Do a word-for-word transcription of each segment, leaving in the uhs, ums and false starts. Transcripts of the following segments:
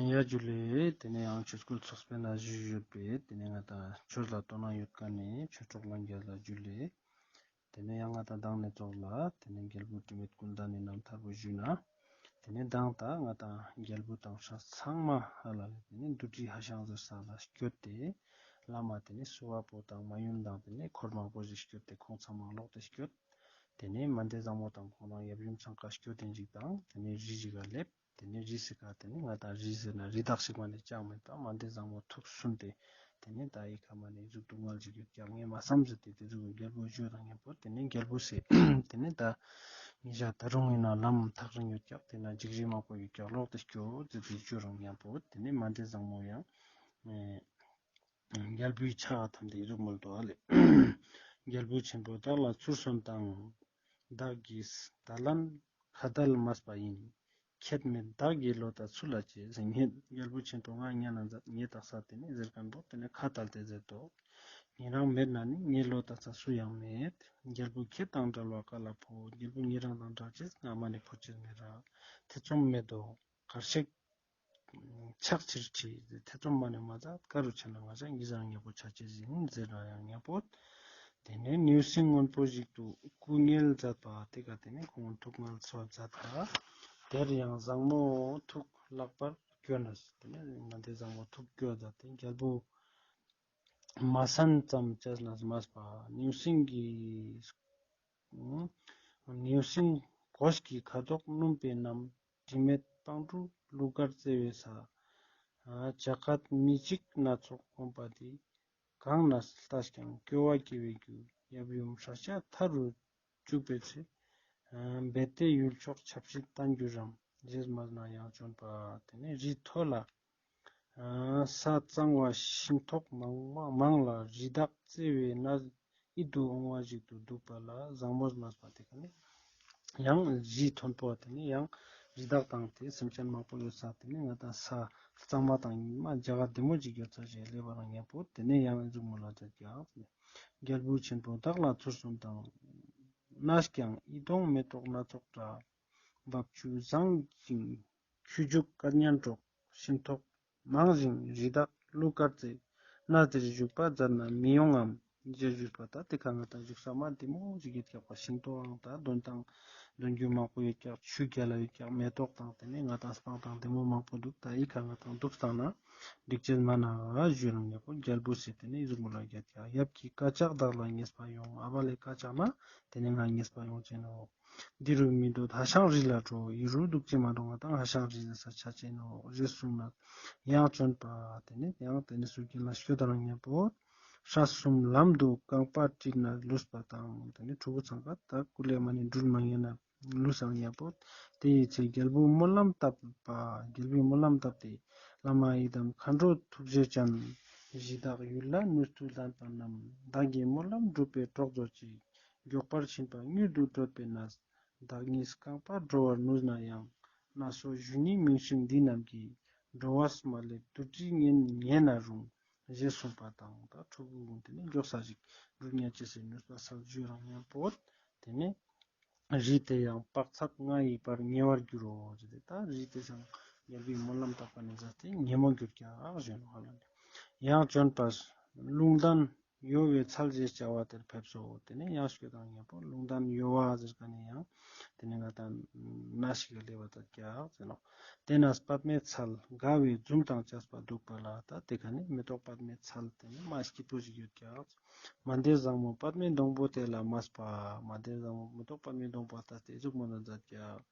ཡ་ཇུ་ལེ། དེ་ནས་ཡང་ཆོས་སྐུལ་ཚོགས་པའི་ནང་བཞུགས་ཡོད་པའི་དེ་ནས་ང་དང་ཆོས་ལ་དོ་སྣང་ཡོད་མཁན་ནི་ཆོས་གྲོགས་ལྷན་རྒྱས་ལ་ཇུ་ལེ། དེ་ནས་ཡང་ང་དང་མདང་ནས་ཚོགས་ལ་དེ་ནས་རྒྱལ་བུ་དྲི་མེད་ཀུན་ལྡན་ནི་རྣམ་ཐར་པོ་ཞུས་ན། དེ་ནས་མདང་ད་ང་དང་རྒྱལ་བུ་དང་སྲས་ཚང་མ་ཧ་ལ་ལས་དེ་ནས་བདུད་རྩི་ཧ་ཤང་ཟེར་ས་ལ་སྐྱོད་དེ། བླ་མ་དེ་ནས་སུ་བ་པོ་དང་མ་ཡུམ་དང་དེ་ནས་འཁོར་མང་པོ་ཞིག་སྐྱོད་དེ་ཁོང་ཚང་མ་ལོག་སྟེ་སྐྱོད། དེ་ནས་མན་དེ་བཟང་མོ་དང་ཁོང་རང་ཡབ་ཡུམ་ཚང་ཀ་སྐྱོད་དེ་འཇིག་དང་དེ་ནས་རི་ཞིག་ག་སླེབས། དེ་ནས་རི་ཟེར་ཀ་དེ་ནས་ང་དང་རི་ཟེར་ན་རི་དྭགས་ཤིག་མ་ནས་ཅང་མེད་པ་མན་དེ་བཟང་མོ་ཐུགས་སུན་ཏེ། དེ་ནས་ད་ཨི་ཁ་མ་ནས་གཟུགས་སྡུག་བསྔལ་ཞིག་ཡོད་ཀྱག་ངས་མ་བསམ་ཟེར་ཏེ་དེ་ཟུག་རྒྱལ་པོ་ཞུ་དང་མཉམ་པོ་དེ་ནས་རྒྱལ་པོ་ཟེར་དེ་ནས་ད་ཉི་ཞག་ད་རུང་ཡིན་ན་ལམ་ཐག་རིང་ཡོད་ཀྱག་དེ་ན་འཇིགས་རི་མང་པོ་ཡོད་ཀྱག་ལོག་སྟེ་སྐྱོད་ཟེར་ཏེ་ཞུ་རང་མཉམ་པོ་དེ་ནས་མན་དེ་བཟང་མོ་ཡང་རྒྱལ་པོའི་ཕྱག་ཐམས་ཏེ་ཡི་རུ་མོལ་དོ་ཨ་ལེ། རྒྱལ་བུ་ཆེན་པོ་བདག་ལ་ཚུར་གསོན་དང་། བདག་གིས་ད་ལན་ཁ་ཏ་ལ་མས་པ་ཡིན། ཁྱེད་མེད་བདག་གི་བློ་ད་ཚུར་ལ་བྱེད་ཟེར། ངེད་རྒྱལ་བུ་ཆེན་པོ་ང་ཉན་ན་མཛད་ངེད་དག་ས་དེ་ནས་ཟེར་མཁན་པོ་དེ་ནས་ཁ་ཏ་ལ་དེ་ཟེར་དོ། ཉེ་རང་མེད་ན་ནི་ངའི་བློ་ད་ས་སུ་ཡང་མེད། རྒྱལ་བུ་ཁྱེད་དང་འབྲལ་བ་ག་ལ་ཕོད། རྒྱལ་བུ་ཉེ་རང་དང་འབྲལ་ཅེས་ང་མ་ནས་ཕོད་ཅེས་མེད་ར། ཐེ་ཚོམ་མེད་དོ། གར་ཤེག་ཆག་ཕྱིར་ཁྲིད། ཐེ་ཚོམ་མ་ནས་མ་ཛད། ཀ་རུ་ཆ་ན་ང་ཅག་གི་ཟང་ཉེ་པོ་ཆ་ཅེས་ཡིན་ཟེར་ར་ཡང་ཉེ་པོ། དེ་ནས་ནེའུ་གསིང་སྔོན་པོ་ཞིག་ཏུ་སྐུ་ངལ་མཛད་པ་དེ་ག་དེ་ནས་ཁོང་ཐུགས་ངལ་སོ་མཛད་པ། དེར་ཡང་བཟང་མོ་ཐུགས་ལག་པར་གྱོན་ནས་དེ་ནས་མན་དེ་བཟང་མོ་ཐུགས་གྱོན་མཛད་དེ་རྒྱལ་པོ་མ་སན་ཙམ་བྱས་ན་མས་པ་ནེའུ་གསིང་གི་ནེའུ་གསིང་གོས་ཀྱི་ཁ་དོག་སྣུམ་པའི་རྣམས། དྲི་མེད་སྤང་ཕྲུག་གླུ་གར་རྩེ་བའི་ས། བྱ་སྐད་མི་གཅིག་སྣ་ཚོགས་འོང་པ་དེ། གང་ན་ལྟས་ཀྱང་སྐྱོ་བ་སྐྱེ་བའི་རྒྱུ། ཡབ་ཡུམ་སྲས་ཆ་མཐའ་རུ་བཅུག་པའི་ཚེ། རྦད་དེ་ཡུལ་ཕྱོགས་ཆབ་སྲིད་བརྟན་འགྱུར་རམ། ཞེས་སྨྲས་ན་ཡང་བྱོན་པ། དེ་ནས་རི་མཐོ་ལ། ས་གཙང་བ་ཤིང་ཐོག་མང་མང་ལ་རི་དྭགས་རྩེ་བའི་གནས་ཡིད་དུ་འོང་བ་ཞིག་ཏུ་འདུག་པ་ལ་བཟང་མོ་སྨྲས་པ་དེ་ག་ནི། ཡང་རི་མཐོན་པོ་དེ་ནི་ཡང་རི་དྭགས་དང་དེ་སེམས་ཅན་མང་པོ་ཡོད་ས་དེ་ནི་ང་དང་ས་གཙང་མ་དང་ཉི་མ་རྒྱ་གར་བདེ་མོ་ཅིག་ཡོད་ས་ཞིག་སླེབས་པ་རང་ཉམ་པོ་དེ་ནི་ཡང་ཨི་ཟུག་མོལ་ལ་མཛད་ཀྱག་རྒྱལ་བུ་ཆེན་པོ་བདག་ལ་ཚུར་གསོན་དང་། གནས་ཀྱང་ཡིད་འོང་མེ་ཏོག་སྣ་ཚོགས་འདྲ། འབབ་ཆུ་བཟང་ཞིང་ཆུ་རྒྱུག་སྐར་སྙན་སྒྲོག་ཤིང་ཐོག་མང་ཞིང་རི་དྭགས་གླུ་གར་རྩེ། གནས་དེར་བཞུགས་པ་མཛད་ན་མི་ཡོང་ངམ། ཞེས་ཞུས་པ་ད་དེ་ཁ་ང་དང་བཞུགས་ས་མ་བདེ་མོ་ཞིག་ཡོད་ཀྱག་པ་ཤིང་ཏོག་ཨང་ད་འདོན་དང་འདོན་རྒྱུ་མང་པོ་ཡོད་ཀྱག་ཆུ་རྒྱལ་ལ་ཡོད་ཀྱག་མེ་ཏོག་དང་དེ་ནས་ང་དང་སྤང་དང་བདེ་མོ་མང་པོ་འདུག་ད་ཨི་ཁ་ང་དང་འདུག་སྟངས་ན་འགྲིག་ཅེས་མ་ན་ཞུ་རང་ཉམ་པོ་རྒྱལ་པོ་ཟེར་དེ་ནས་ཨི་ཟུག་མོལ་ལ་རྒྱལ་ཀྱག་ཡབ་ཀྱི་བཀའ་ཕྱག་བདག་ལ་ངེས་པ་ཡོང་། ཨ་བ་ལེ་བཀའ་ཕྱག་ན་དེ་ནས་ང་ངེས་པ་ཡོང་ཅེས་ནོ། འདི་རུ་མི་འདོད་ཧ་ཤང་རི་ལ་འགྲོ། ཡི་རུ་འདུག་ཅེས་མ་འགྲོ་ང་དང་ཧ་ཤང་རི་ཟེར་ས་ཆ་ཅེས་ནོ་ཞེས་གསུངས་ན། ཡང་བྱོན་པ་དེ་ནི་ཡང་དེ་ནི་སུ་གིན་ལ་སྐྱོད་དང་ཉམ་པོ། སྲས་གསུམ་ལམ་དུ་རྐང་པ་དཀྲིས་ན་ལུས་པ་དང་དེ་ནི་ཕྲུ་གུ་ཚང་ཀ་ད་ཀུ་ལེ་མ་ནི་འགྲུལ་མ་ཉན་ན་ལུས་སང་ཉམ་པོ། དེ་ཡི་ཚེ་རྒྱལ་པོའི་སྨོན་ལམ་བཏབ་པ་རྒྱལ་པོའི་སྨོན་ལམ་བཏབ་སྟེ། བླ་མ་ཡི་དམ་མཁའ་འགྲོ་ཐུགས་རྗེ་ཅན། གཞི་བདག་ཡུལ་ལ་ནུས་མཐུ་ལྡན་པ་རྣམས། བདག་གི་སྨོན་ལམ་འགྲུབ་པའི་གྲོགས་མཛོད་ཅིག་མགྱོགས་པར་ཕྱིན་པ་མྱུར་དུ་བགྲོད་པའི་གནས། བདག་ཉིད་རྐང་པ་འགྲོ་བར་ནུས་ན་ཡང་། སྣ་ཚོགས་གཞོན་ནུའི་མིང་སྲིང་འདི་རྣམས་ཀྱིས། འགྲོ་བས་མ་བསླད་དུར་ཁྲོད་ཉེ་ཉེ་ན་རུང་། ཞེས་གསུངས་པ་དང་ད་ཕྲུ་གུ་གུན་དེ་ནི་མགྱོགས་ས་ཞིག་འགྲུལ་ཉན་ཅེས་སི་ནུས་པ་སལ་ཞུ་རང་ཉམ་པོ། དེ་ནི་རི་དེ་ཡང་དཔག་ཚད་ལྔ་ཡི་བར་ཉེ་བར་འགྱུར་རོ་ཞེས་ཏེ་ད་རི་དེ་ཡང་རྒྱལ་པོའི་སྨོན་ལམ་བཏབ་པ་ནི་མཛད་དེ་ཉེ་མོ་འགྱུར་ཀྱག་ཞེས་ནོ་ཧ་ལ་ནི། ཡང་བྱོན་པ་ལུང་བསྟན་གཡོ་བའི་ཚལ་ཞེས་བྱ་བ་དེར་ཕེབས་སོ། དེ་ནས་ཡང་སྐྱོད་དང་ཉམ་པོ་ལུང་བསྟན་གཡོ་བ་ཟེར་ཀ་ནི་ཡང་དེ་ནས་ང་དང་ན་ཞིག་ག་སླེབས་པ་ད་ཀྱག་ཟེར་ནོ། དེ་ན་པདྨའི་ཚལ་དགའ་བའི་འཛུམ་དང་བཅས་པ་འདུག་པ་ལ་ད་དེ་ཀ་ནི་མེ་ཏོག་པདྨའི་ཚལ་དེ་ནི་མ་སྐྱིད་པོ་ཞིག་ཡོད་ཀྱག་མན་དེ་བཟང་མོ་པདྨའི་སྡོང་པོ་དེ་ལ་མས་པ། མན་དེ་བཟང་མོ་མེ་ཏོག་པདྨའི་སྡོང་པོ་ལྟ་སྟེ་ཨི་ཟུག་མོལ་ལ་མཛད་ཀྱག་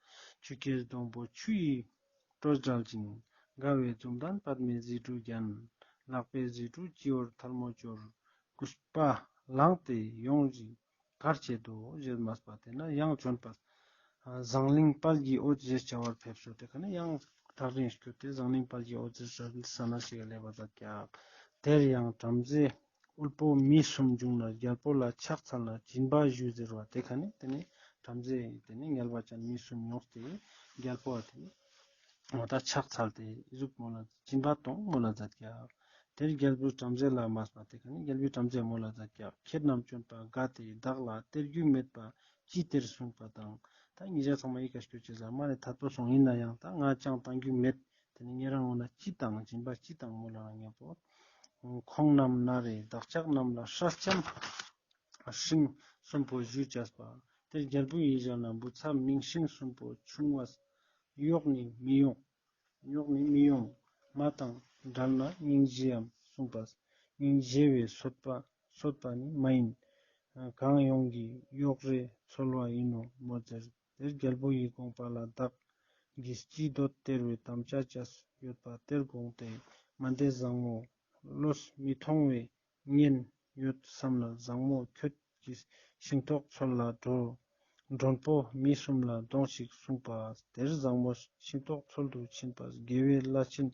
ཆུ་སྐྱེས་སྡོང་པོ་ཆུ་ཡི་སྤྲོས་བྲལ་ཅིང་། དགའ་བའི་འཛུམ་ལྡན་པདྨའི་ཟེའུ་འབྲུ་བརྒྱན། ལག་པའི་ཟེའུ་འབྲུ་སྤྱི་བོར་ཐལ་མོ་སྦྱོར། གུས་པ་བླངས་ཏེ་ཡོངས་ཀྱི་གར་བྱེད་དོ་ཞེས་སྨྲས་པ། དེ་ན་ཡང་བྱོན་པ། ཟངས་གླིང་དཔལ་གྱི་འོད་ཞེས་བྱ་བར་ཕེབས་སོ། དེ་ཁ་ནི་ཡང་ཐག་རིང་སྐྱོད་དེ་ཟངས་གླིང་དཔལ་གྱི་འོད་ཟེར་ས་ན་ཞིག་སླེབས་པ་ད་ཀྱག་དེར་ཡང་བྲམ་ཟེ་དབུལ་པོ་མི་གསུམ་བྱུང་ན་རྒྱལ་པོ་ལ་ཕྱག་འཚལ་ན་སྦྱིན་པ་ཞུ་ཟེར་བ། དེ་ཁ་ནི་དེ་ནི་བྲམ་ཟེ་དེ་ནི་ངལ་བ་ཅན་མི་གསུམ་ཡོངས་ཏེ་རྒྱལ་པོ་ལ་དེ་ནི་འོ་ད་ཕྱག་འཚལ་ཏེ་ཨི་ཟུག་མོལ་ལ་སྦྱིན་པ་གཏོང་མོལ་ལ་མཛད་ཀྱག་དེར་རྒྱལ་པོས་བྲམ་ཟེ་ལ་སྨྲས་པ། དེ་ཁ་ནི་རྒྱལ་པོས་བྲམ་ཟེ་མོལ་ལ་མཛད་ཀྱག་ཁྱེད་རྣམས་བྱོན་པ་དགའ་སྟེ་བདག་ལ་སྟེར་རྒྱུ་མེད་པ་ཅི་སྟེར་གསུངས་པ་དང་། ད་ཉེ་རང་ཚང་མ་ཨི་ཀ་སྐྱོད་ཅེས་ལ་མ་ནི་ཐད་པོ་སོང་ཡིན་ན་ཡང་ད་ང་ཅང་བཏང་རྒྱུ་མེད། ཏེ་ནེ་ཉེ་རང་འོ་ན་ཅི་དང་སྦྱིན་པ་ཅི་དང་མོལ་ལ་ཉམ་པོ། ཁོང་རྣམས་ན་རེ་བདག་ཅག་རྣམས་ལ་སྲས་ལྕམ་ཤིང་གསུམ་པོ་ཞུས་བྱས་པ། ཏེ་རྒྱལ་པོ་ཡི་ཞལ་ན་བུ་ཚ་མིང་ཤིང་གསུམ་པོ་ཆུང་བས་གཡོག་ནི་མི་ཡོང་། གཡོག་ནི་མི་ཡོང་། མ་དང་བྲལ་ན་སྙིང་རྗེའམ་གསུངས་པས། སྙིང་རྗེ་བའི་གསོད་པ་གསོད་པ་ནི་མ་ཡིན། གང་ཡོང་གི་གཡོག་རེ་འཚོལ་བ་ཡིན་ནོ་མོལ་ཟེར། ཏེ་རྒྱལ་པོ་ཡི་དགོངས་པ་ལ་བདག་གིས་ཅི་འདོད་སྟེར་བའི་དམ་བཅའ་བཅས་ཡོད་པ་ཏེར་དགོངས་ཏེ། མན་དེ་བཟང་མོ་བློས་མི་ཐོང་བའི་གཉེན་ཡོད་བསམ་ན་བཟང་མོ་ཁྱོད་ཀྱིས་ཤིང་ཏོག་འཚོལ་ལ་འགྲོ། མགྲོན་པོ་མི་གསུམ་ལ་གདོང་ཞིག་གསུངས་པ། ཏེར་བཟང་མོ་ཤིང་ཏོག་འཚོལ་དུ་ཕྱིན་པ་དགེ་བའི་བླ་ཆེན་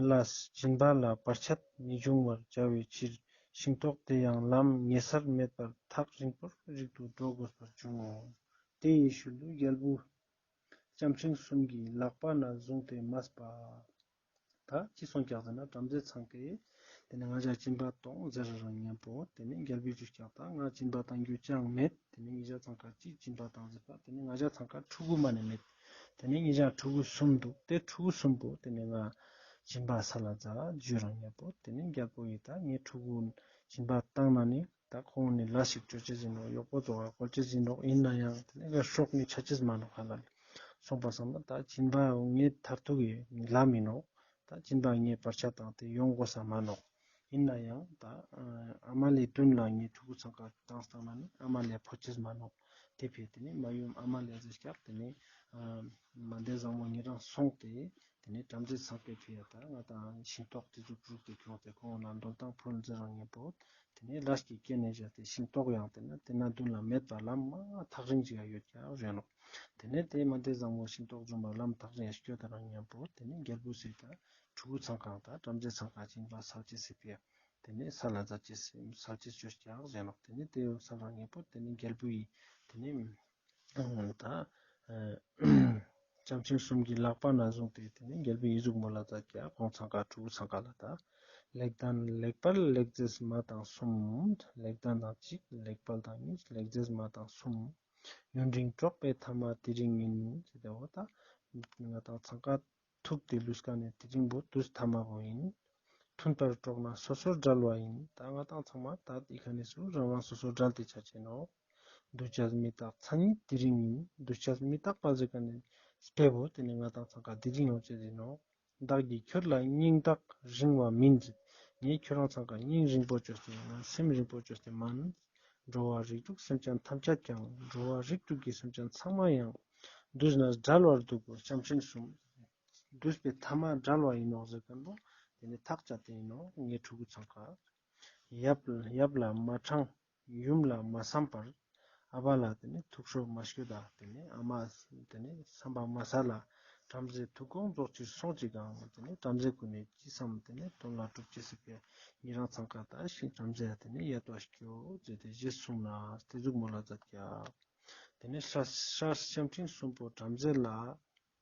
ལ་སྦྱིན་པ་ལ་བར་ཆད་མི་འབྱུང་བར་བྱ་བའི་ཕྱིར་ཤིང་ཏོག་དེ་ཡང་ལམ་ཉེ་སར་མེད་པར་ཐག་རིང་པོར་རིག་ཏུ་འགྲོ་དགོས་པར་འབྱུང་ངོ་། དེ་ཡི་ཤུལ་དུ་རྒྱལ་པོ་ལྕམ་ཆེན་གསུམ་གྱི་ལག་པ་ན་བཟུང་སྟེ་མས་པ། ད་ཅི་སོང་ཀྱག་ཟེར་ན་བྲམ་ཟེ་ཚང་ཀས་ཏེ་ནེ་ང་ཞ་སྦྱིན་པ་ཏོང་ཟེར་རང་ཉམ་པོ་ཏེ་ནེ་རྒྱལ་པོའི་ཞུས་ཀྱག་ད་ང་སྦྱིན་པ་ཏང་རྒྱུ་ཅང་མེད། ཏེ་ནེ་ཉེ་ཞ་ཚང་ཀ་ཅི་སྦྱིན་པ་ཏང་ཟེར་པ་ཏེ་ནེ་ང་ཞ་ཚང་ཀ་ཕྲུ་གུ་མ་ནེ་མེད། ཏེ་ནེ་ཉེ་ཞ་ཕྲུ་གུ་གསུམ་འདུག་ཏེ་ཕྲུ་གུ་གསུམ་པོ་ཏེ་ནེ་ང་སྦྱིན་པ་སལ་ལ་ཛད་ཞུ་རང་ཉམ་པོ་ཏེ་ནེ་རྒྱལ་པོ་ཡི་ད་ངའི་ཕྲུ་གུ་སྦྱིན་པ་ཏང་ན་ནི་ད་ཁོང་ནི་ལས་ཤིག་ཅོ་ཅེས་ཨིན་ནོག་གཡོག་པོ་ཚོགས་ལ་བཀོལ་ཅེས་ཨིན་ནོག་ཨིན་ནའང་ཏེ་ནེ་ང་སྲོག་ནི་ཆ་ཅེས་མ་ནོག་ཧ་ལ་ལེ། སོང་པ་སང་ན་ད་སྦྱིན་པ་ངའི་མཐར་ཐུག་གི་ལམ་ཨིན་ནོག་ད་སྦྱིན་པ་ངའི་བར་ཆད་ཏང་སྟེ་ཡོང་དགོས་ས་མ་ནོག་ཨིན་ནའང་ད་ཨ་མ་ལེ་དུན་ལ་ངའི་ཕྲུ་གུ་ཚང་ཀ་ཏང་སྟངས་ན་ནི་ཨ་མ་ལེ་ཕོ་ཅེས་མ་ནོག་ཏེ་ཕིའ་ཏེ་ནེ་མ་ཡུམ་ཨ་མ་ལེ་ཟེར་ཀྱག་ཏེ་ནེ་ཨ་མན་དེ་བཟང་མོ་ཉེ་རང་སོང་སྟེ་ཏེ་ནེ་བྲམ་ཟེ་ཚང་ཀའི་ཕིའ་ད་ང་ཏང་ཤིང་ཏོག་ཏེ་ཟུག་བླུགས་ཏེ་ཁྱོངས་ཏེ་ཁོང་ལ་འདོན་ཏང་ཕུལ་ཟེར་རང་ཉམ་པོ། ཏེ་ནེ་ལས་ཀྱི་རྐྱེན་ནེ་བཞག་སྟེ་ཤིང་ཏོག་ཡང་ཏེ་ནེ་ཏེ་ན་དུན་ལ་མེད་པ་ལམ་མ་ཐག་རིང་ཅིག་ཡོད་ཀྱག་ཞུ་ནོག་ཏེ་ནེ་ཏེ་མན་དེ་བཟང་མོ་ཤིང་ཏོག་བཟུང་བ་ལམ་ཐག་རིང་སྐྱོད་ད་རང་ཉམ་པོ་ཏེ་ནེ་རྒྱལ་པོ་སི་ད་ཕྲུ་གུ་ཚང་ཀ་ད་བྲམ་ཟེ་ཚང་ཀ་སྦྱིན་པ་སལ་ཅེས་སི་ཕིའ་ཏེ་ནེ་སལ་ལ་ཛད་ཅེས་སལ་ཅེས་ཅོས་ཀྱག་ཞུ་ནོག་ཏེ་ནེ་ཏེ་སལ་རང་ཉམ་པོ་ཏེ་ནེ་རྒྱལ་པོ་ཡི་ཏེ་ནེ་ད་ལྕམ་ཆེན་གསུམ་གྱི་ལག་པ་ན་བཟུང་སྟེ་ཏེ་ནེ་རྒྱལ་པོའི་ཡི་ཟུག་མོལ་ལ་ཛད་ཀྱག་ཁོང་ཚང་ཀ་ཕྲུ་གུ་ཚང་ཀ་ལ་ད། ལེགས་ལྡན་ལེགས་དཔལ་ལེགས་མཛེས་མ་དང་གསུམ། ལེགས་ལྡན་དང་གཅིག་ལེགས་དཔལ་དང་གཉིས་ལེགས་མཛེས་མ་དང་གསུམ། ཡུན་རིང་གྲོགས་པའི་ཐ་མ་དེ་རིང་ཡིན་ཟེར་ཏེ་འོ་ད་ང་ཏང་ཚང་ཀ་ཐུག་སྟེ་ལུས་ཀ་ནེ་དེ་རིང་པོ་དུས་ཐ་མ་བོ་ཡིན། མཐུན་པར་འགྲོགས་ན་སོ་སོར་བྲལ་བ་ཡིན། ད་ང་ཏང་ཚང་མ་ད་འི་ཀ་ནེ་སུ་རང་རང་སོ་སོར་བྲལ་ཏེ་ཆ་ཅེས་ནོག་འདུ་བྱེད་མི་རྟག་མཚན་ཉིད་དེ་རིང་ཡིན། འདུ་བྱེད་མི་རྟག་པ་ཟེར་ཁན་ནི་དཔེ་བོ་ཏེ་ནེ་ང་ཏང་ཚང་ཀ་དེ་རིང་ཡོང་ཅེས་ཨིན་ནོག་བདག་གིས་ཁྱོད་ལ་སྙིང་ཐག་རིང་བ་མིན་ཟེར། ངས་ཁྱོད་རང་ཚང་ཀ་སྙིང་རིང་པོ་ཅོས་ཏེ་ཡིན་ན་སེམས་རིང་པོ་ཅོས་ཏེ་མན། འགྲོ་བ་རིགས་དྲུག་སེམས་ཅན་ཐམས་ཅད་ཀྱང་། འགྲོ་བ་རིགས་དྲུག་གི་སེམས་ཅན་ཚང་མ་ཡང་། འདུས་ནས་བྲལ་བར་འདུག་གོ་ལྕམ་ཆེན་གསུམ། འདུས་པའི་ཐ་མ་བྲལ་བ་ཡིན་ནོག་ཟེར་ཁན་བོ་ཏེ་ནེ་ཐག་བཅད་དེ་ཡིན་ནོག་ངའི་ཕྲུ་གུ་ཚང་ཀ། ཡབ་ཡབ་ལ་མ་དྲང་ཡུམ་ལ་མ་བསམ་པར། ཨ་བ་ལ་ཏེ་ནེ་ཐུགས་ཁྲོ་མ་སྐྱེད་ད། ཏེ་ནེ་ཨ་མ་ཏེ་ནེ་བསམ་པ་མ་ཟད་ལ་བྲམ་ཟེ་ཐུགས་དགོངས་རྫོགས་ཕྱིར་སོང་ཅིག་གང་། ཏེ་ནེ་བྲམ་ཟེ་གུན་ནི་ཅི་བསམ་ཏེ་ནེ་དོན་ལ་གྲུབ་ཅེས་སི་ཕིའ་ཉེ་རང་ཚང་ཀ་ད་ཤིང་བྲམ་ཟེ་ཏེ་ནེ་ཡ་ཏོ་སྐྱོ་ཟེར་ཏེ་རྗེས་སུ་བཟུང་ན་ཏེ་ཟུག་མོལ་ལ་ཛད་ཀྱག་ཏེ་ནེ་སྲས་སྲས་ལྕམ་ཆེན་གསུམ་པོ་བྲམ་ཟེ་ལ་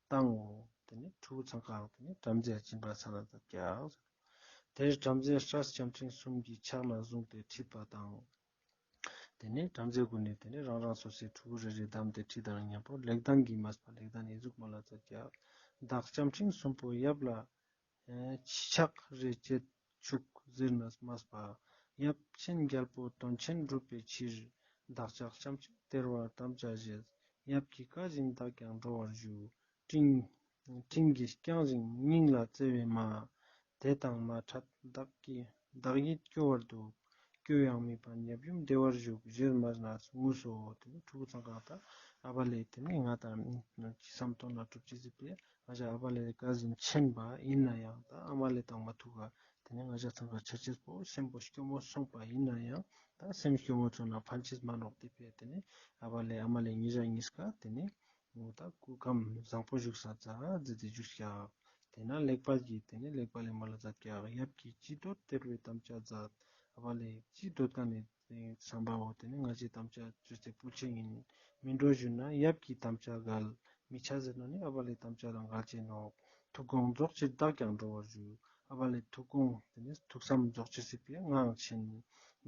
བཏང་ངོ་། ཏེ་ནེ་ཕྲུ་གུ་ཚང་ཀ་ཏེ་ནེ་བྲམ་ཟེ་སྦྱིན་པ་སལ་ལ་ཛད་ཀྱག་དེར་བྲམ་ཟེ་སྲས་ལྕམ་ཆེན་གསུམ་གྱི་ཕྱག་ན་བཟུང་སྟེ་ཁྲིད་པ་དང་། ཏེ་ནེ་བྲམ་ཟེ་གུན་ནི་ཏེ་ནེ་རང་རང་སོ་སོའི་ཕྲུ་གུ་རེ་རེ་བདམས་ཏེ་ཁྲིད་དང་ཉམ་པོ་ལེགས་ལྡན་གྱིས་སྨྲས་པ། ལེགས་ལྡན་ཨི་ཟུག་མོལ་ལ་ཛད་ཀྱག་བདག་ལྕམ་ཆེན་གསུམ་པོ་ཡབ་ལ་ཨེ་ཕྱི་ཕྱག་རེ་བྱེད་ཆུག་ཟེར་ནས་སྨྲས་པ། ཡབ་ཆེན་རྒྱལ་པོ་དོན་ཆེན་སྒྲུབ་པའི་ཕྱིར། བདག་ཅག་ལྕམ་ཆེན་སྟེར་བར་དམ་བཅའ་བཞེས། ཡབ་ཀྱི་བཀའ་བཞིན་བདག་ཀྱང་འགྲོ་བར་ཞུ། སྤྲིན་སྤྲིན་གྱིས་བསྐྱངས་ཤིང་སྙིང་ལ་བརྩེ་བའི་མ། དེ་དང་མ་འཕྲད་བདག་གི་བདག་ཡིད་སྐྱོ་བར་འདུག་སྐྱོ་ཡང་མེད་པར་ཉམས་ཡུམ་བདེ་བར་བཞུགས། ཞེས་སྨྲས་ན་ངུས་སོ། ཏེ་ནེ་ཕྲུ་གུ་ཚང་ཀ་ད་ཨ་བ་ལེ་ཏེ་ནེ་ང་ཏང་ཅི་བསམ་དོན་ལ་གྲུབ་ཅེས་སི་ཕིའ་ང་ཞ་ཨ་བ་ལེ་བཀའ་བཞིན་ཆེན་པ་ཨིན་ནའང་ད་ཨ་མ་ལེ་དང་མ་ཐུག་ག་ཏེ་ནེ་ང་ཞ་ཚང་ཀ་ཆ་ཅེས་པོ་སེམས་པོ་སྐྱོ་མོ་སོང་པ་ཨིན་ནའང་ད་སེམས་སྐྱོ་མོ་ཚོ་ན་ཕན་ཅེས་མ་ནོག་ཏེ་ཕིའ་ཏེ་ནེ་ཨ་བ་ལེ་ཨ་མ་ལེ་ཉེ་ཞ་ཉིས་ཀ་ཏེ་ནེ་འོ་ད་སྐུ་ཁམས་བཟང་པོ་བཞུགས་ས་ཛད་ཟེར་ཏེ་བཞུགས་ཀྱག་ཏེ་ན་ལེགས་དཔལ་གྱིས་ཏེ་ནེ་ལེགས་དཔལ་ལེ་མོལ་ལ་ཛད་ཀྱག་ཡབ་ཀྱིས་ཅི་འདོད་སྟེར་བའི་དམ་བཅའ་མཛད། ཨ་བ་ལེ་ཅི་འདོད་ཁན་ནི་བསམ་པའོ་ཏེ་ནེ་ང་ཞའི་དམ་བཅའ་ཅོས་ཏེ་ཕུལ་ཅེས་ཨིན། མི་འགྲོ་ཞུ་ན་ཡབ་ཀྱི་དམ་བཅའ་འགལ། མི་ཆ་ཟེར་ན་ནི་ཨ་བ་ལེ་དམ་བཅའ་དང་འགལ་ཅེས་ནོག་ཐུགས་དགོངས་རྫོགས་ཕྱིར་བདག་ཀྱང་འགྲོ་བར་ཞུ། ཨ་བ་ལེ་ཐུགས་དགོངས་ཏེ་ནེ་ཐུགས་བསམ་རྫོགས་ཅེས་སི་ཕིའ་ངའང་ཆེན།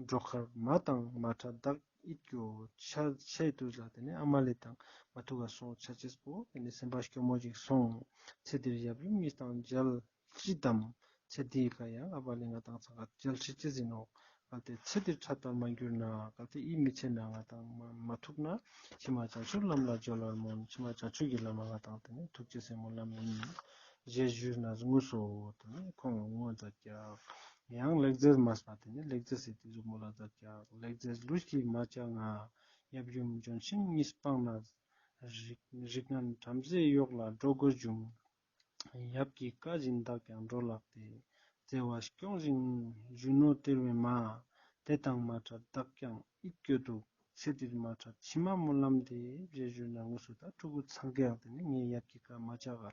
འགྲོ་ཁར་མ་དང་མ་ཕྲད་བདག་ཡིད་སྐྱོ། ཆ་ཆའི་དུས་ལ་དེ་ནས་ཨ་མ་ལེ་དང་མ་ཐུག་ག་སོང་ཆ་ཅེས་པོ་དེ་ནས་སེམས་པ་སྐྱོ་མོ་ཞིག་སོང་། ཚེ་འདིར་ཡབ་ཡུམ་གཉིས་དང་མཇལ་ཅི་དམ། ཚེ་འདིའི་ཀ་ཡང་ཨ་བ་ལེ་ང་དང་ཚང་ཀ་མཇལ་ཅི་ཅི་ཟིན་ནོག། གལ་ཏེ་ཚེ་འདིར་ཕྲད་པར་མ་གྱུར་ན། གལ་ཏེ་ཡིད་མི་ཆེས་ན་ང་དང་མ་མ་ཐུག་ན། ཕྱི་མ་བྱང་ཆུབ་ལམ་ལ་སྦྱོར་བར་སྨོན། ཕྱི་མ་བྱང་ཆུབ་ཀྱི་ལམ་ལ་ང་དང་དེ་ནས་ཐུག་ཅེས་སི་སྨོན་ལམ་ཡིན། ཞེས་ཞུས་ན་ངུས་སོ། དེ་ནས་ཁོང་ངུ་མཛད་ཀྱག། ཡང་ལེགས་མཛེས་མས་པ་དེ་ནས་ལེགས་མཛེས་སི་དེ་ཟུག་མོལ་ལ་མཛད་ཀྱག། ལེགས་མཛེས་ལུས་ཀྱིས་མ་བཅག་ང་། ཡབ་ཡུམ་ལྗོན་ཤིང་གཉིས་སྤངས་ནས། རིགས་རིགས་ངན་བྲམ་ཟེའི་གཡོག་ལ་འགྲོ་དགོས་བྱུང་། ཡབ་ཀྱི་བཀའ་བཞིན་བདག་ཀྱང་འགྲོ་ལགས་ཏེ། བརྩེ་བ་སྐྱོང་ཞིང་བཞུགས་ནོ་སྟེར་བས་མ། དེ་དང་མ་ཕྲད་བདག་ཀྱང་ཡིད་སྐྱོ་འདུག། ཚེ་འདིར་མ་ཕྲད་ཕྱི་མ་སྨོན་ལམ་འདེབས། ཞེས་ཞུས་ན་ངུས་སོ། ད་ཕྲུ་གུ་ཚང་ཀའང་དེ་ནས་ངའི་ཡབ་ཀྱི་བཀའ་མ་བཅག་ག་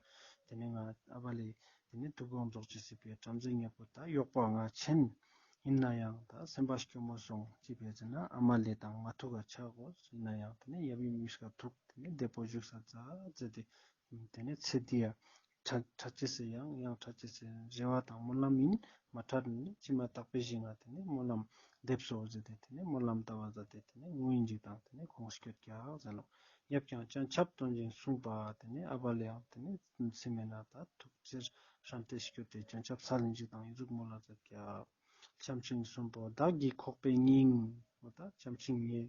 དེ་ནས་ང་ཨ་བ་ལེ་དེ་ནས་དུག་སྦྱོང་རྫོགས་ཅེས་སི་ཕིའ་བྲམ་ཟེ་ཉེ་པོ་ད་གཡོག་པོ་ང་ཆེན། ཡིན་ན་ཡང་ད་སེམས་པ་སྐྱོ་མོ་སོང་ཅི་ཕིའ་ཟེར་ན་ཨ་མ་ལེ་དང་མ་ཐུག་ག་ཆ་དགོས། ཡིན་ན་ཡང་དེ་ནས་ཡབ་ཡུམ་གཉིས་ཀ་ཐུག་དེ་ནས་བདེ་པོ་བཞུགས་ས་མཛད་མཛད་དེ། དེ་ནས་ཚེ་འདི་ཡ་ཕྲད་ཕྲད་ཅེས་སི་ཡང་ཡང་ཕྲད་ཅེས་སི་རེ་བ་དང་སྨོན་ལམ་ཡིན། མ་ཕྲད་ནི་ཕྱི་མ་དག་པའི་ཞིང་ང་དེ་ནས་སྨོན་ལམ་འདེབས་སོ་ཟེར་ཏེ་དེ་ནས་སྨོན་ལམ་བཏབ་པ་མཛད་དེ་དེ་ནས་ངུ་ཡིན་ཅིག་དང་དེ་ནས་ཁོང་སྐྱོད་ཀྱག་ཟེར་ནོག། ཡབ་ཀྱང་སྤྱན་ཆབ་སྟོན་ཅིང་གསུངས་པ། དེ་ནས་ཨ་བ་ལེའང་དེ་ནས་སེམས་མེད་ན་ད་ཐུགས་རྗེར་བསམས་ཏེ་སྐྱོད་དེ་སྤྱན་ཆབ་སལ་ཡིན་ཅིག་དང་ཡི་ཟུག་མོལ་ལ་མཛད་ཀྱག། ལྕམ་སྲིང་གསུམ་པོ་བདག་གི་ཁོག་པའི་སྙིང་། འོ་ད་ལྕམ་སྲིང་ངའི་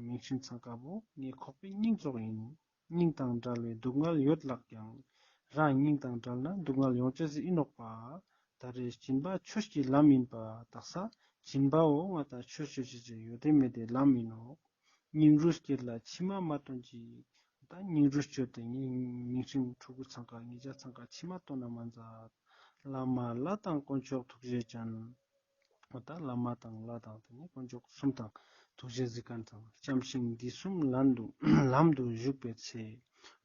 མིང་སྲིང་ཚང་ཀ་བོ་ངའི་ཁོག་པའི་སྙིང་ཙོགས་ཡིན། སྙིང་དང་བྲལ་བའི་སྡུག་བསྔལ་ཡོད་ལགས་ཀྱང་། རང་སྙིང་དང་བྲལ་ན་སྡུག་བསྔལ་ཡོང་ཅེས་ཡིན་ནོག་པ། ད་རེས་སྦྱིན་པ་ཆོས་ཀྱི་ལམ་ཡིན་པ། དག་ས་སྦྱིན་པའོ་ང་དང་ཆོས་ཆོས་ཅེས་ཡོད་དེ་མེད་དེ་ལམ་ཡིན་ནོག། སྙིང་རུས་བསྐྱེད་ལ་མཆི་མ་མ་སྟོན་ཅིག། ད་སྙིང་རུས་བཅོས་ཏེ་ངའི་མིང་སྲིང་ཕྲུ་གུ་ཚང་ཀ་ངེད་ཅག་ཚང་ཀ་མཆི་མ་སྟོན་ན་མ་མཛད། བླ་མ་ལྷ་དང་དཀོན་མཆོག་ཐུགས་རྗེ་ཅན། འོ་ད་བླ་མ་དང་ལྷ་དང་དེ་ནས་དཀོན་མཆོག་གསུམ་དང་ཐུགས་རྗེ་གཟིགས་མཁན་དང་ལྕམ་སྲིང་འདི་གསུམ་ལམ་དུ་ལམ་དུ་བཞུགས་པའི་ཚེ།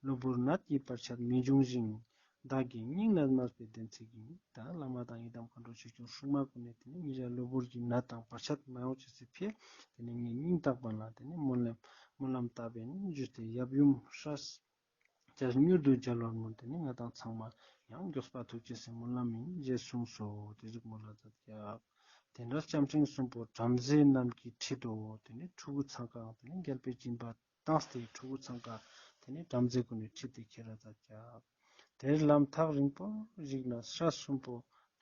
གློ་བུར་ནད་ཀྱི་བར་ཆད་མི་འབྱུང་ཞིང་། བདག་གི་སྙིང་ནད་མེད་པའི་བདེན་ཚིག་ཡིན། ད་བླ་མ་དང་ཡི་དམ་མཁའ་འགྲོ་ཆོས་སྐྱོང་སྲུང་མ་ཀུན་ནས་དེ་ནས་ངེད་ཅག་གློ་བུར་གྱི་ནད་དང་བར་ཆད་མ་ཡོང་ཅེས་སི་ཕིའ་དེ་ནས་ངའི་སྙིང་ཐག་པ་ལ་དེ་ནས་སྨོན་ལམ་སྨོན་ལམ་བཏབ་པའི་ནས་འཇུས་ཏེ་ཡབ་ཡུམ་སྲས་ཅན་མྱུར་དུ་མཇལ་བར་སྨོན། དེ་ནས་ང་དང་ཚང་མ་ཡང་མགྱོགས་པ་ཐུག་ཅེས་སི་སྨོན་ལམ་ཡིན་ཞེས་གསུངས་སོ། དེ་ཟུག་མོལ་ལ་མཛད་ཀྱག། དེ་འདྲ་ལྕམ་སྲིང་གསུམ་པོ་བྲམ་ཟེ་རྣམས་ཀྱིས་ཁྲིད་དོ། དེ་ནས་ཕྲུ་གུ་ཚང་ཀའང་དེ་ནས་རྒྱལ་པོའི་སྦྱིན་པ་བཏང་སྟེ་ཕྲུ་གུ་ཚང་ཀ་དེ་ནས་བྲམ་ཟེ་ཀུན་ནས་ཁྲིད་དེ་ཁྱེར་ར་མཛད་ཀྱག། དེར་ལམ་ཐག་རིང་པོར་གཞིགས་ནས་སྲས་གསུམ་པོ་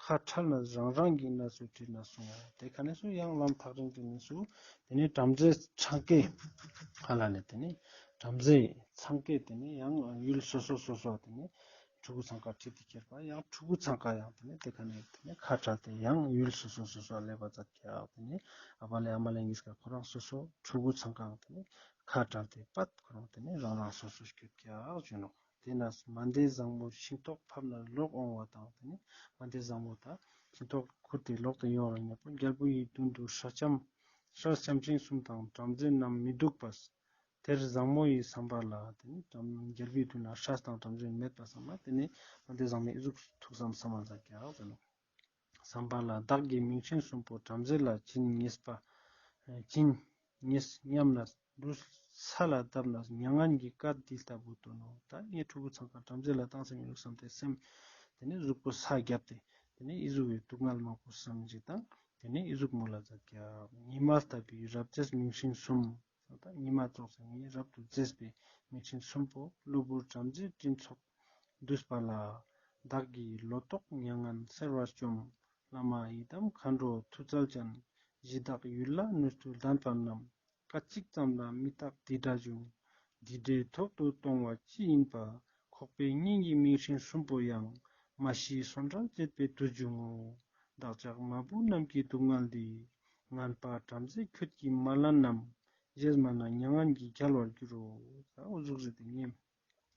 ཁ་ཕྲལ་ནས་རང་རང་གི་གནས་སུ་ཁྲིད་ནས་སོང་། དེ་ཁ་ནས་སུ་ཡང་ལམ་ཐག་རིང་དེ་ནས་སུ་དེ་ནས་བྲམ་ཟེ་ཚང་ཀའི་ཧ་ལ་ལས་དེ་ནས་བྲམ་ཟེ་ཚང་ཀའི་དེ་ནས་ཡང་ཡུལ་སོ་སོ་སོ་སོ་དེ་ནས་ཕྲུ་གུ་ཚང་ཀ་ཁྲིད་དེ་ཁྱེར་པ་ཡང་ཕྲུ་གུ་ཚང་ཀ་ཡང་དེ་ནས་དེ་ཁ་ནས་དེ་ནས་ཁ་ཕྲལ་ཏེ་ཡང་ཡུལ་སོ་སོ་སོ་སོ་སླེབས་པ་མཛད་ཀྱག། དེ་ནས་ཨ་བ་ལེ་ཨ་མ་ལེ་གཉིས་ཀ་ཁོ་རང་སོ་སོ་ཕྲུ་གུ་ཚང་ཀའང་དེ་ནས་ཁ་བྲལ་ཏེ་པད་ཁོ་རང་དེ་ནས་རང་རང་སོ་སོ་སྐྱོད་ཀྱག་ཞུ་ནོག། དེ་ནས་མནྡལ་བཟང་མོ་ཤིང་ཏོག་ཕབ་ནས་ལོག་འོང་བ་དང་དེ་ནས་མནྡལ་བཟང་མོ་དང་ཤིང་ཏོག་ཁུར་ཏེ་ལོག་ཏེ་ཡོང་བ་ཉེ་པོ་རྒྱལ་པོ་ཡི་མདུན་དུ་སྲས་ལྕམ་སྲས་ལྕམ་སྲིང་གསུམ་དང་བྲམ་ཟེ་རྣམས་མི་འདུག་པས། དེར་བཟང་མོ་ཡི་བསམ་པ་ལ་དེ་ནས་རྒྱལ་པོའི་མདུན་ན་སྲས་དང་བྲམ་ཟེ་མེད་པ་བསམ་ན་དེ་ནས་མནྡལ་བཟང་མོའི་ཨི་ཟུག་ཐུགས་བསམ་བསམ་པ་མཛད་ཀྱག་ཟེར་ནོག། བསམ་པ་ལ་བདག་གི་མིང་སྲིང་གསུམ་པོ་བྲམ་ཟེ་ལ་བྱིན་ཉེས་པ། བྱིན་ཉེས་སྙམ་ན་ལུས་ས་ལ་བརྡབས་ནས་མྱ་ངན་གྱི་སྐད་འདི་ལྟ་བུ་བཏོན་ནོ། ད་ངའི་ཕྲུ་གུ་ཚང་ཀ་བྲམ་ཟེ་ལ་བཏང་སེམས་ཡོད་བསམ་སྟེ་སེམས་དེ་ནས་གཟུགས་པོ་ས་བརྒྱབ་སྟེ་དེ་ནས་ཨི་ཟུག་གི་སྡུག་བསྔལ་མང་པོ་བསམ་ཅིག་དང་དེ་ནས་ཨི་ཟུག་མོལ་ལ་མཛད་ཀྱག། ཉི་མ་ལྟ་བུའི་རབ་མཛེས་མིང་སྲིང་གསུམ། ད་ཉི་མ་ཙོགས་སེ་ངའི་རབ་ཏུ་མཛེས་པའི་མིང་སྲིང་གསུམ་པོ་གློ་བུར་བྲམ་ཟེའི་སྤྲིན་ཚོགས་འདུས་པ་ལ། བདག་གི་ལོ་ཏོག་མྱ་ངན་སེལ་བར་བཅོམ། བླ་མ་ཡི་དམ་མཁའ་འགྲོ་མཐུ་རྩལ་ཅན། གཞི་བདག་ཡུལ་ལ་ནུས་མཐུ་ལྡན་པ་རྣམས། སྐད་ཅིག་ཙམ་ལ་མི་རྟག་འདི་འདྲ་འབྱུང་། འདི་འདྲའི་ཐོག་ཏུ་གཏོང་བ་ཅི་ཡིན་པ། ཁོག་པའི་སྙིང་གི་མིང་སྲིང་གསུམ་པོ་ཡང་། མ་ཤི་སོན་རལ་བཅད་པའི་དུས་འབྱུང་ངོ་། བདག་ཅག་མ་བུ་རྣམས་ཀྱི་སྡུག་བསྔལ་འདི། ངན་པ་བྲམ་ཟེ་ཁྱོད་ཀྱིས་མ་ལན་ནམ། ཞེས་སྨྲ་ན་མྱ་ངན་གྱིས་བརྒྱལ་བར་འགྱུར་རོ། ད་འོ་ཟུག་ཟེར་ཏེ་ངའི་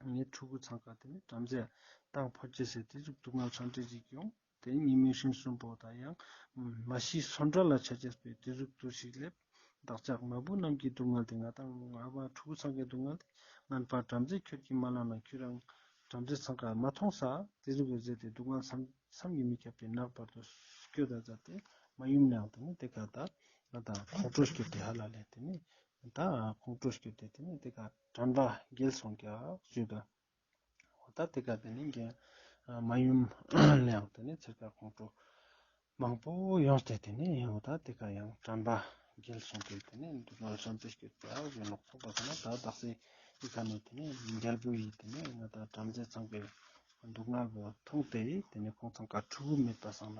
ངའི་ཕྲུ་གུ་ཚང་ཀ་དེ་ནས་བྲམ་ཟེ་བཏང་ཕོད་ཅེས་ཟེར་དེ་ཟུག་སྡུག་བསྔལ་ཚང་ཏེ་ཅིག་ཡོང་། དེ་ཉི་མིང་སྲིང་གསུམ་པོ་དང་ཡང་མ་ཤི་སོན་རལ་ལ་ཆ་ཅེས་པའི་དེ་ཟུག་དུས་ཤིག་སླེབས། བདག་ཅག་མ་བུ་རྣམས་ཀྱི་སྡུག་བསྔལ་དེ་ང་དང་ང་བ་ཕྲུ་གུ་ཚང་ཀའི་སྡུག་བསྔལ་དེ་ངན་པ་བྲམ་ཟེ་ཁྱོད་ཀྱིས་མ་ལན་ན། ཁྱོད་རང་བྲམ་ཟེ་ཚང་ཀ་མ་མཐོང་ས་དེ་ཟུག་གི་ཟེར་ཏེ་སྡུག་བསྔལ་བསམ་བསམ་གྱིས་མི་ཁྱབ་པའི་ནགས་བར་དུ་སྐྱོད་ད་མཛད་དེ་མ་ཡུམ་ནའང་དེ་ནས་དེ་ཀ་ད་ང་དང་ཁོང་ཁྲོ་སྐྱེས་ཏེ་ཧ་ལ་ལས་དེ་ནས་ད་ཁོང་ཁྲོ་སྐྱེས་ཏེ་དེ་ནས་དེ་ཀ་དྲན་པ་འགྱེལ་སོང་ཀྱག་ཞུས་ད། འོ་ད་དེ་ཀ་དེ་ནས་རྒན་མ་ཡུམ་ལའང་དེ་ནས་ཚེར་ཀ་ཁོང་ཁྲོ་ མང་པོ་ཡོངས་ཏེ་ཏེ་ནེ་ཡང་ད་ཏེ་ཀ་ཡང་དྲན་པ་རྒྱལ་སོང་སྟེ་ཏེ་ནེ་སྡུག་བསྔལ་བསམ་གཏན་སྐྱོད་པ་ཡོང་ནོག་སོང་པ་སང་ན་ད་དག་ས་འི་ཀ་ནེ་ཏེ་ནེ་རྒྱལ་པོ་ཡིས་ཏེ་ནེ་ང་ད་བྲམ་ཟེ་ཚང་ཀའི་སྡུག་བསྔལ་བོ་མཐོང་སྟེ་ཏེ་ནེ་ཁོང་ཚང་ཀ་ཕྲུ་གུ་མེད་པ་སང་ན་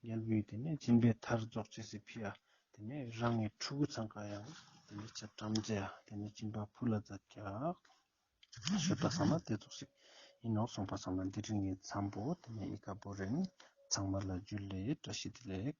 རྒྱལ་པོ་ཡིས་ཏེ་ནེ་སྦྱིན་པའི་མཐར་རྫོགས་ཅེས་སི་ཕི་ཡ་ཏེ་ནེ་རང་ངི་ཕྲུ་གུ་ཚང་ཀ་ཡང་ཏེ་ནེ་ཆ་བྲམ་ཟེ་ཡ་ཏེ་ནེ་སྦྱིན་པ་ཕུལ་ལ་མཛད་ཀྱག། ཤོད་པ་སང་ན་ཏེ་ཙོགས་ཤིག་ཨིན་ནོག་སོང་པ་སང་ན་འདི་རིང་ངི་མཚམས་པོ་ཏེ་ནེ་འི་ཀ་བོ་རིང་ཚང་མ་ལ་ཇུ་ལེ་བཀྲ་ཤིས་བདེ་ལེགས།